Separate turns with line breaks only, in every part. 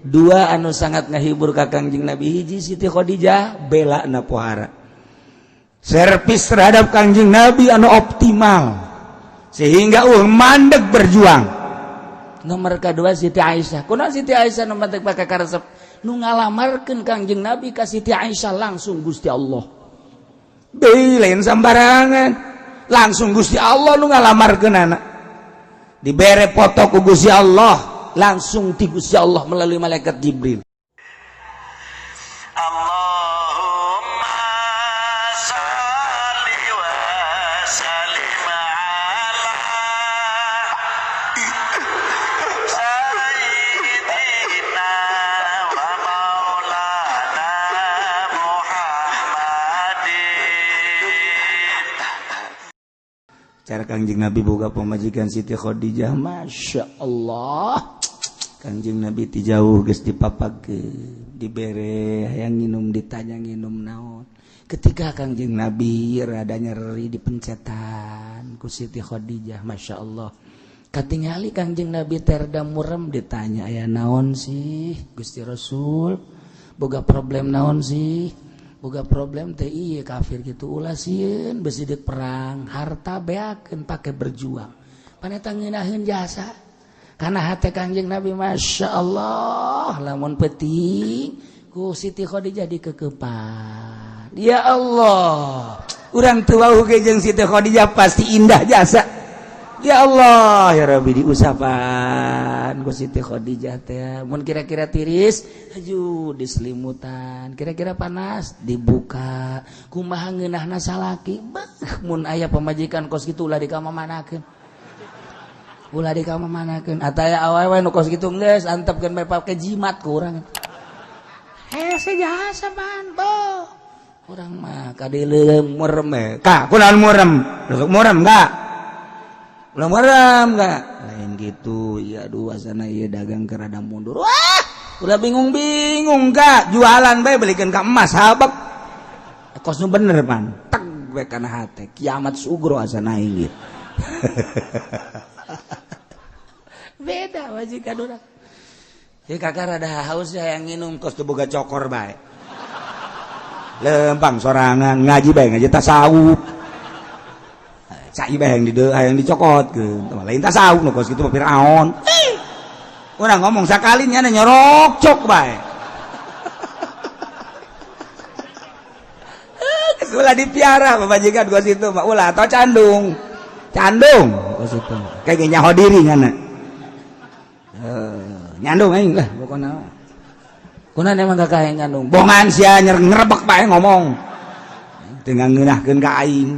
Dua anu sangat ngahibur ka Kangjeng Nabi, hiji Siti Khadijah bela na pohara. Servis terhadap Kangjeng Nabi anu optimal sehingga mandek berjuang. Nomor kedua Siti Aisyah. Kunaon Siti Aisyah nu mandek pake karesep? Nu ngalamarkeun Kangjeng Nabi ka Siti Aisyah langsung Gusti Allah. Deui lain sambarangan. Langsung Gusti Allah nu ngalamarkeun anak. Dibere foto ku Gusti Allah, langsung ti Gusti Allah melalui malaikat Jibril.
Allahumma salli wa sallim ala sayyidina wa maulana Muhammadin.
Cara Kangjeng Nabi boga pamajikan Siti Khadijah, Masya Allah. Kangjeng Nabi ti jauh geus dipapakeun, dibere hayang nginum, ditanya nginum naon. Ketika Kangjeng Nabi rada nyeri dipencetan ku Siti Khadijah, Masya Allah. Katingali Kangjeng Nabi terda murem, ditanya aya naon sih Gusti Rasul, boga problem naon sih? Boga problem teh ieu kafir gitu, ulah sieun besi deuk perang, harta beakeun pake berjuang. Paneta ngeunaheun jasa. Karena hati Kangjeng Nabi Masya Allah, lamun penting ku Siti Khadijah dikekepan. Ya Allah, urang tua ge jeung Siti Khadijah pasti indah jasa. Ya Allah ya Rabbi, diusapan ku Siti Khadijah teh. Mun kira-kira tiris aju diselimutan, kira-kira panas dibuka. Kumaha ngeunahna salaki? Beuh, mun aya pamajikan kos kitu ulah dikamamanakeun. Ulah dikamamanakeun. Ataya awewe nu kos kitu geus antepkeun bae pake jimat ku urang. Hese jasa pan, bo. Urang mah kadileung murem we.
Kak, kunaon murem? Murem enggak?
Ulah murem enggak? Lain gitu, ya aduh asana ieu dagang keur rada mundur. Wah, udah bingung-bingung kak,
jualan bae belikeun ka emas habek.
Kos nu bener pan. Teg we kana hate, kiamat sugro asana aing. Beda majikan urang. Ya kakak rada haus ya yang minum.
Kos teu boga cokor bae. Lempang sorangan ngaji bae, ngaji tasawuf. Cai bae yang di yang dicokotkeun. Lain tasawuf nu kos kitu mah Firaun. Urang ngomong sakali nya nyorok cok bae. Ulah dipiara pamajikan kos itu mah, ulah atau candung. Candung kos itu. Kayak nyaho diri ngana. Nyandung aing lah pokona.
Kunaon emang kakak yang nyandung?
Bongan sia ngerebek bae ngomong. Teu ngeunahkeun ka aing.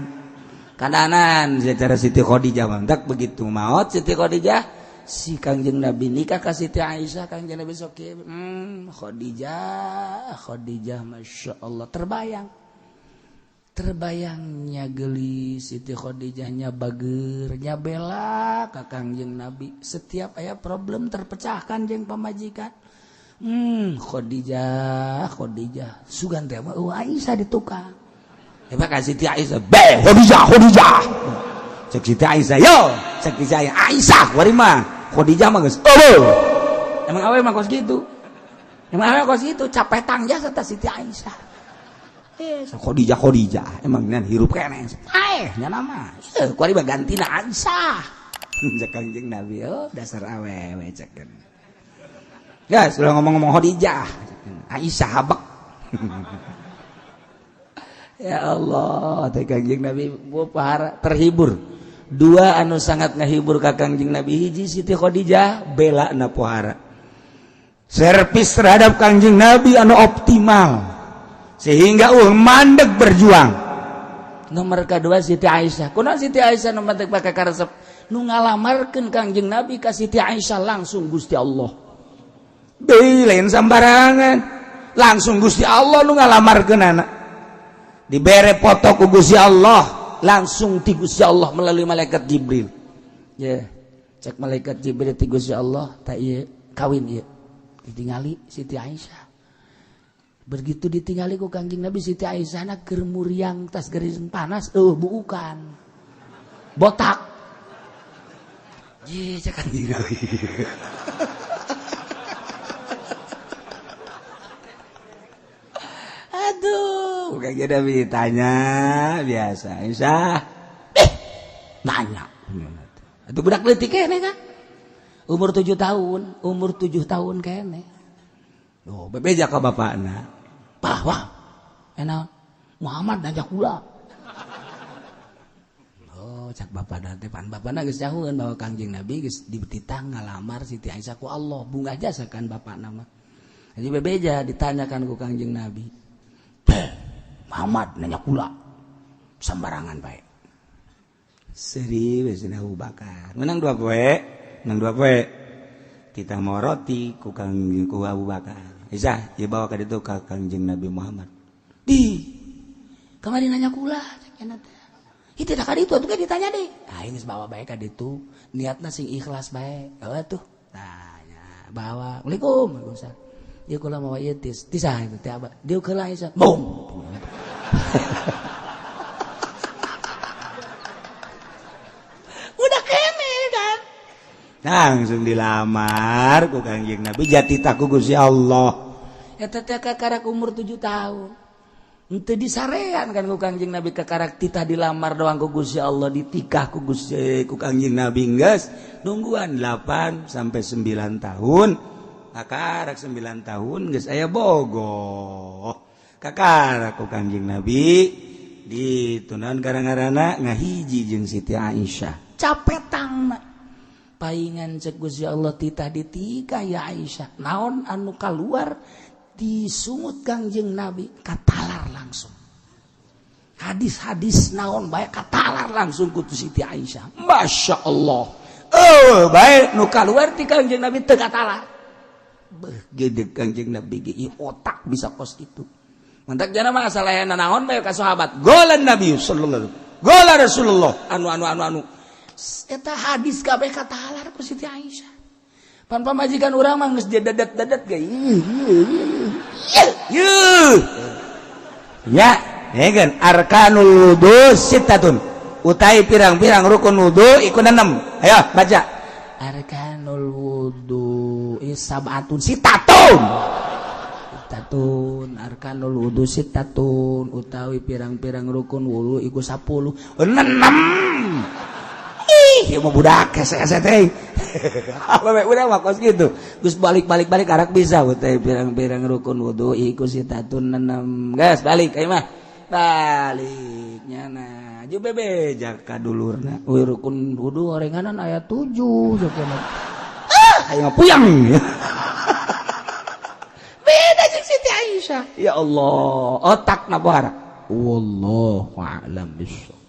Kadanan secara Siti Khadijah mah begitu maot Siti Khadijah, si Kangjeng Nabi nikah ka Siti Aisyah. Kangjeng Nabi sok Khadijah, Khadijah, Masya Allah, terbayang terbayangnya geulis Siti Khadijahnya, bagernya bela ka Kangjeng Nabi, setiap aya problem terpecahkan jeung pamajikan. Khadijah, Khadijah, sugan teh mah Aisyah di tukang.
Hebat ka Siti Aisyah, be Khadijah, Khadijah. Cek Siti Aisyah, yo, cek Siti Aisyah, kuari mah Khadijah mah geus eueuh.
Emang awe mah kos kitu. Emang awe kos kitu capetang jasa teh Siti Aisyah.
Khadijah, Khadijah, emang nan hirup keneh.
Eh, nya nama. Kuari mah gantina Aisyah.
Cek Kangjeng Nabi, oh dasar awewe cek. Ya, sudah ngomong-ngomong Khadijah, Aisyah habek.
Ya Allah, teh Kangjeng Nabi pahara terhibur. Dua anu sangat ngahibur ka Kangjeng Nabi, hiji Siti Khadijah
bela na pohara. Servis terhadap Kangjeng Nabi anu optimal sehingga mandek berjuang.
Nomor kedua Siti Aisyah. Kunaon Siti Aisyah nu mandek pake karesep? Nu ngalamarkeun Kangjeng Nabi ka Siti Aisyah langsung Gusti Allah.
Deui lain sambarangan. Langsung Gusti Allah nu ngalamarkeun anak. Dibere foto ku Gusti Allah,
langsung ti Gusti Allah melalui malaikat Jibril. Ya, cek malaikat Jibril ti Gusti Allah, tak ieu kawin ieu. Ditingali Siti Aisyah. Begitu ditingali ku Kangjeng Nabi, Siti Aisyah na keur muriang tas gering panas, eueuh buukan. Botak. Ye, cek Kangjeng Nabi. Ku Kangjeng Nabi ditanya biasa. Aisyah, nanya. Itu budak leutik kene kan? Umur 7 tahun, umur 7 tahun kene. Oh, bebeja ka bapakna. Pah, wah. Enak. Muhammad nanya kula. Oh, cak bapakna teh pan bapakna geus nyahueun bahwa Kangjeng Nabi geus dititah ngalamar Siti Aisyah ku Allah, bungah jasa kan bapakna mah. Jadi bebeja ditanyakan ku Kangjeng Nabi. Muhammad nanya kula. Sembarangan bae. Seri wis Abu Bakar. Menang 2 poe, menang 2 poe. Kita mau roti ku Kangjeng ku Abu Bakar. Aisyah, ieu bawa ka ditu ka Kangjeng Nabi Muhammad. Di kamari nanya kula cek cenah teh. Itu dah kali itu atuh ditanya deh. Ah ini bawa bae ka ditu, niatna sing ikhlas bae. Heuh tuh. Tanya, bawa. Waalaikum, waalaikumsalam. Ieu kula mawa ieu tis. Tisah itu teh abah. Dieu keula Aisyah. Bom. Udah kene kan. Langsung dilamar ku Kangjeng Nabi jati ku Gusti Allah. Eta teh kakarak umur 7 tahun. Henteu disarean kan ku Kangjeng Nabi kakarak titah dilamar doang ku Gusti Allah ditikah ku Gusti ku Kangjeng Nabi geus nungguan 8 sampai 9 tahun. Kakarak 9 tahun geus aya bogoh. Kakarak ku Kangjeng Nabi ditunan gara-garana ngahiji jeung Siti Aisyah. Capetangna paingan cek Gusti Allah titah ditikah ya Aisyah. Naon anu kaluar disungut Kangjeng Nabi katalar langsung. Hadis-hadis naon bae katalar langsung ku Siti Aisyah. Masya Allah. Oh, bae nu kaluar ti Kangjeng Nabi teu katalar. Beuh gede Kangjeng Nabi ge otak bisa kos kitu. Mantak jana mah salahna naon bae ka sahabat. Golan Nabi sallallahu alaihi wasallam. Gola Rasulullah anu anu anu anu. Eta hadis kabeh katalar ku Siti Aisyah. Pan pamajikan urang mah geus dedet-dedet ge. Ya, ya kan arkanul wudu sittatun. Utai pirang-pirang rukun wudu iku 6. Ayo baca. Arkanul wudu sab'atun sittatun. Sittatun arkanul wudu sittatun utawi pirang-pirang rukun wudu iku 10. 6. Ih, mau budak hese-hese teh. Apa udah mah kos gitu. Geus balik-balik-balik karak bisa utai pirang-pirang rukun wudu iku sitatun 6. Geus balik ayo mah. Baliknya nah. Ju bebeja ka dulurna. Euy rukun wudu orenganan aya 7 cenah. Ah, ayo mah puyang. Beda jeung Siti Aisyah. Ya Allah, otak na bohara. Wallahu a'lam bissawab.